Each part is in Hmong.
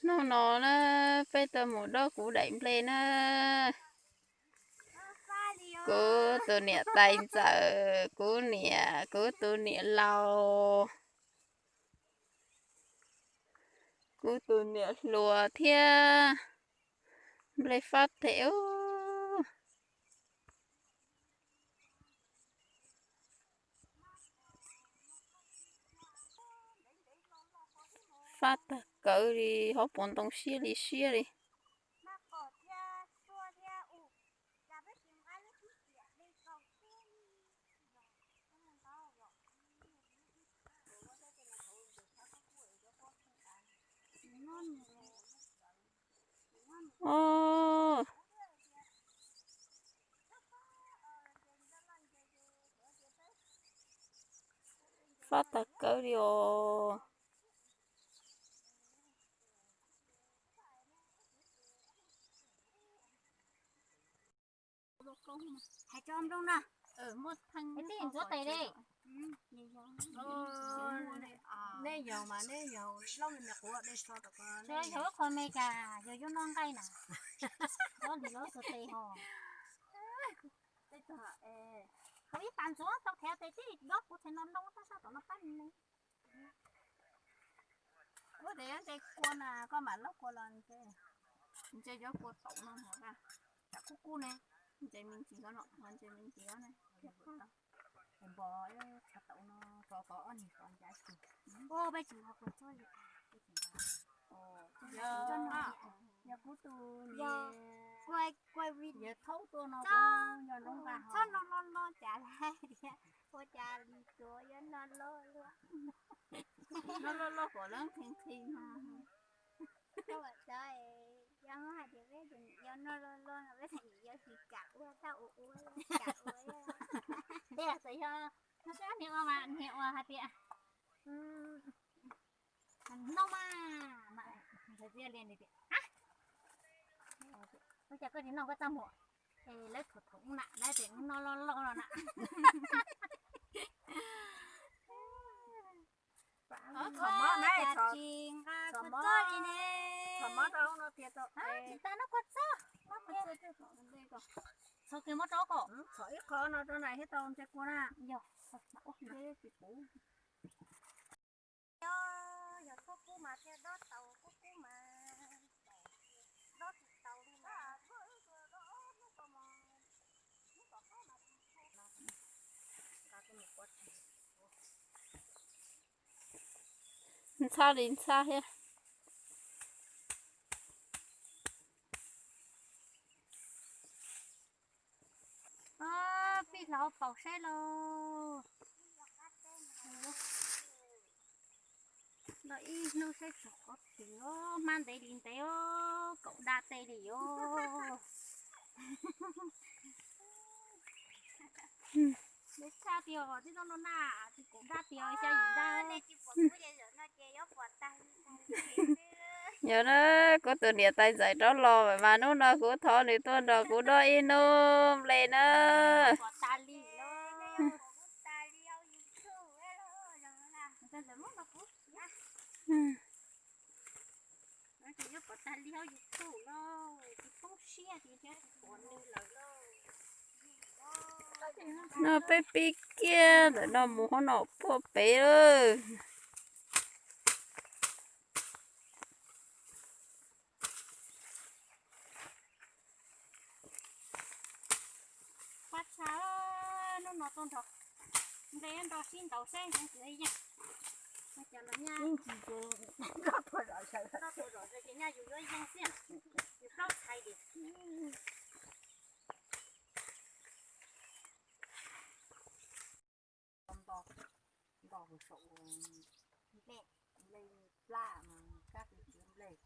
Hnub no na, peb tuaj mus dob kuv daim nplej na. Kuv tus niam tais ntxawm, kuv niam, kuv tus niam laus, kuv tus niam hluas thiab. Nplej fab them ub. Fab tag kawg li, hauv paus ntoo siab li siab li. Ub, fab tag kawg li os. Hais tso nplooj na. Muaj theej tij ntxuav tes li. Nej yog mas nej yog loj me me quav dej tso tom ko. Yog lub qhov me kas yog yuav noj nqaij na. Loj li loj xov tes ho. Thaum ib pas ntxuav tau qhiav tes tij dob kuv tsev no loo tab sab tom no pab me. Ua tes ntshe kua na koj mam laub kua los ntshe, ntshe yuav kua taum no hov, tsam kub kub ne, ntshe me ntsis no, ntshe me ntsis no ne. Npos tshav taum no, kov kov ob niag kov ncav xwb. Yog kuv tus niam, yog thaub tuaj no, yog nroo nqa txhob no no no cas lawm tias ua cas li tuav yuav no loj luaj. No loj loj kom lawv nqhis nqhis no. Yog muab hais tias peb tus niam yau noj loj loj no peb tus niam yau tsis kam ua, tau ua ua kam ua. Tej txawm yog no sab niag ua mas niag ua hais tias noj mas, ntxhais txiv li tias, ua cas koj tsis noj koj txaj muag, es lawv thaum thaum ub na lawv tias noj loj loj no na. Txhom mob na, txhom mob, txhom mob rau hauv no tiag tau. Tsis tas no kua txob, txhom kiag mob rau kom txhom ib qho no rau na thiab tau ntshe kua na. Yog, yog txhob kub mas thiaj dob tau, kub kub mas dob tsis tau li mas. Ntxhab li ntxhab thiab. Pib hla paus saib lauj. Los ib hnub saib txog qhov twg os, hmab ntev li ntev os, kaum da tej li os. Ntev tshaj tiag, tib toj no na, tsis kaum da tiag, xya yim da. Yog na, kuv tus niam tais ntxawm rov los mas hnub no kuv thov nws tuaj nrog kuv dob ib hnub nplej na. No peb pib kiag ntawm no mus hauv no puag pem lawm. Pab tshaj, hnub no tuaj nrog nplej nrog sib ntaus seb ntxoov txiv yeej. Ib ntsis ces nroj tuaj zom zaws, nroj tuaj zom zaws ces nyaj yus yuav yeej xwb, yus plaub txhais li. Nto, nto hauv saum nplej, nplej plab mas kab txiv nplej.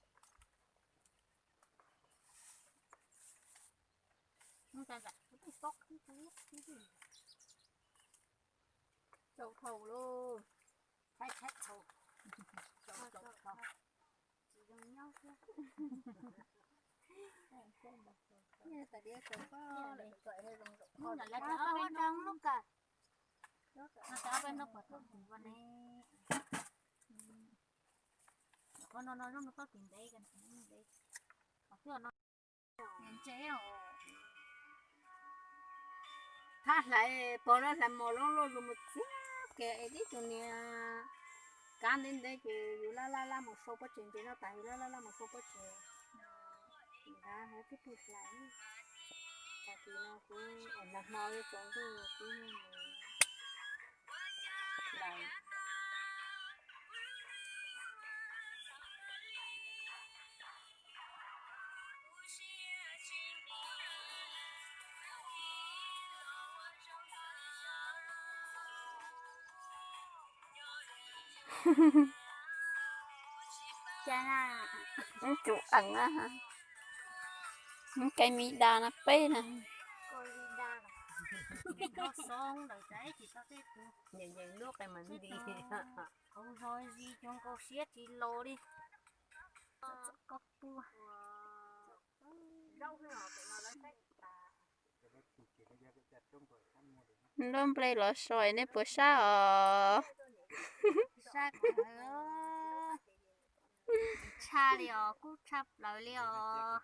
Tau dhau lauj, thaib thaib dhau, tau tau dhau. Tsis zoo nyob thiab. Tais diav tsaus koj lawm, kom zoo zaum kho. Hnub no lawv cov ob peb hnub, no cov ob peb hnub puas tau tus ua ne. No no no, toj kev ntev, ntev. Thab hlais pog lawv hlais mos loj loj zus mus txiag kiag es tib tug niag kab ntev ntev ces yus laj laj laj mus sau pob tsuas ntses no tas yus laj laj laj mus sau pob tsuas. Nqa hauv tib tug hlais tag kis no kuv nag hmo yuav tsaus ntuj kuv hlais. Ub, tsum ees na. Ub, cai mis das na peb na. Nyeem nyeem lub qe mas nti. Kuv zog zis cov nkaus siab tsis los li. Koj pua. Lub nplej los so nej puas sab os? Sab kawg. Tshaj li os, kub tshaj plaws li os.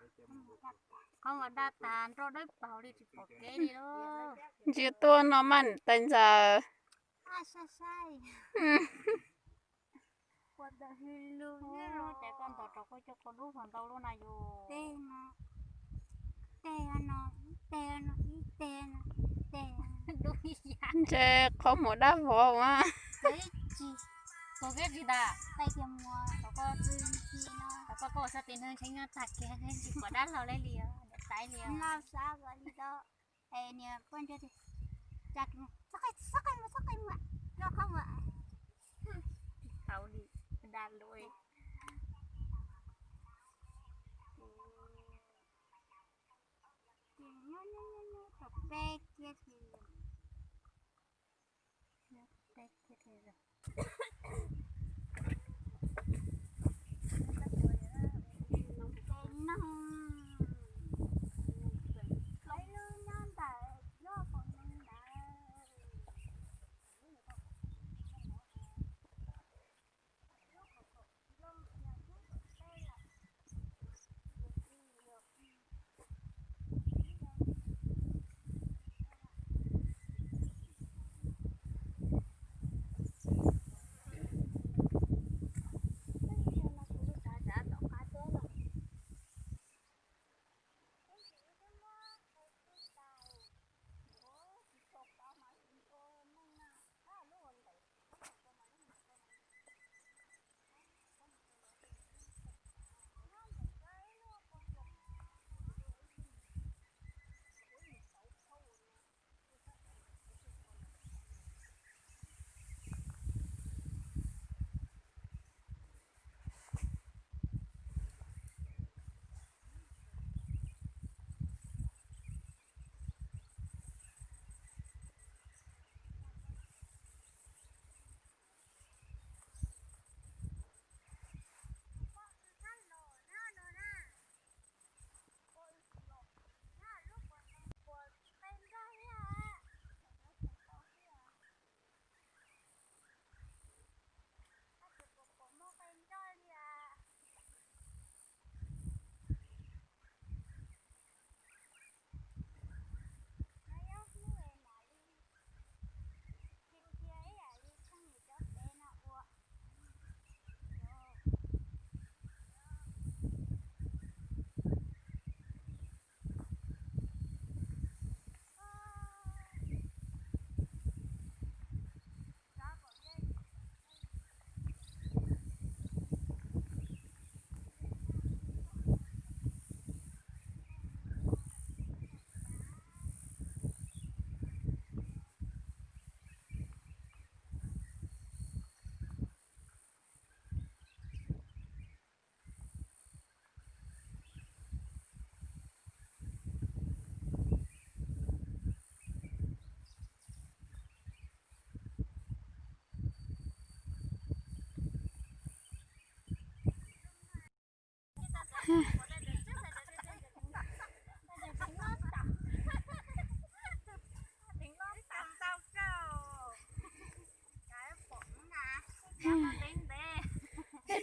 Qhov uas daj tas nroj dawb paug li tsis pom kev li lauj. Ntsia tuaj no mas tais ntxawm. Saib saib. Ces koj ntaus rau koj coj koj dub hluas ntau lub na yus. Teg no, teg no, ib teg no, ib teg no, teg. Ntshe qhov muag dab vov mas. Tsis, tus keb tsis tas. Tau koj, koj ua sab tes neeg ntshe nyob tag kiag tsis pom dab laug li os, niam tais li os. Noj sab li tau. Es niam poj ntsuag tias, txhob qe mus, txhob qe mus, noj qhov muag. Tsis tau li, dag luaj. Ces nyob nyob nyob nyob tau peb kiag ces, nyob peb kiag ces, ces noj, lub nyob ntawm lub hauv paus ntoo ntawd.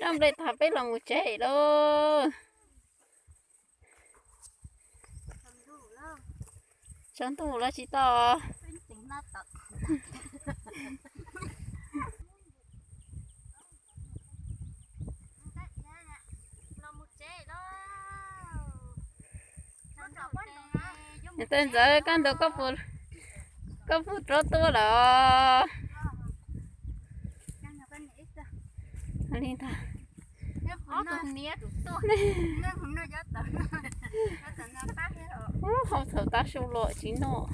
Coj nplej tag peb los mus tsev lauj. Tsaus ntuj los tsis tau. Ntxawg, koj ntaus koj puas rov tuaj lawm? Li ntag. Ub, hau txhaum tav su los tsis noj.